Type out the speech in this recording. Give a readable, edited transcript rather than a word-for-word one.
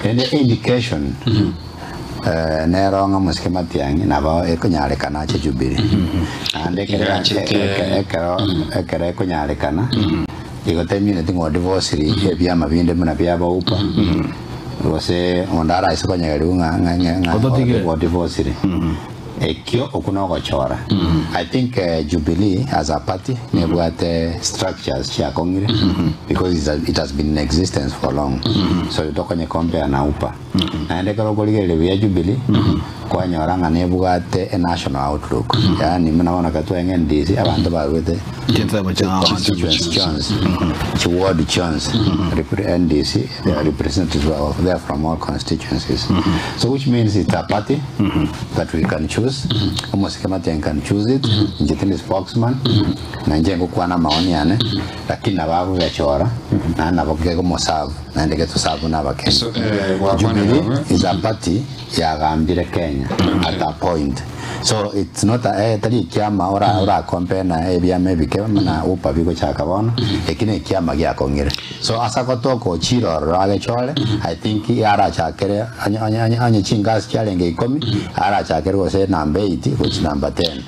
Rende indication eh, nero ng'a mosike Matiang'i nabo ekonyarekana ache Jubilee. Naende ekero Igachete. eke- ekero ekero ekonyarekana igo temineti ng'a odivorciri ebiama binde buna biaba UPA gose onde araise konyegeriwa ng'a ng'a ng'a ng'a Ototigire. odivorciri. Ekio okwo nogochora. I think Jubilee as a party nebwate structures chiakong'ire because it's a, it has been in existence for long. So tokonye compare na UPA. Naende ekero okorigereria buya Jubilee kwanyora ng'a nebwate a national outlook. Yaani buna bono ekero twaeng'a NDC abanto barwete Chinsemo chia constituency chionsi, chiward chionsi, repre- NDC There are representatives who are there from all constituencies. So which means it's a party that we can choose. Omosike Matiang'i can choose it. Inche tindi spokesman. Na inche ngokwana amaoni ane. Lakini nabo agogechora naende nabo kegomoserve naende getoserve buna abakenya. So, eh, gwakwanire Jubilee abwo. is a party yagambire Kenya at a point. So it's not a, eh, tari ekiama ora ora compare na ebiama ebike buna UPA bigochaka bono. Eki ne ekiama giakong'ire. So ase agotoka ochire ororo agechore, I think arachakere onye onye onye onye chingasi chiarenge ikomi, arachakere gose number eight gochia number ten.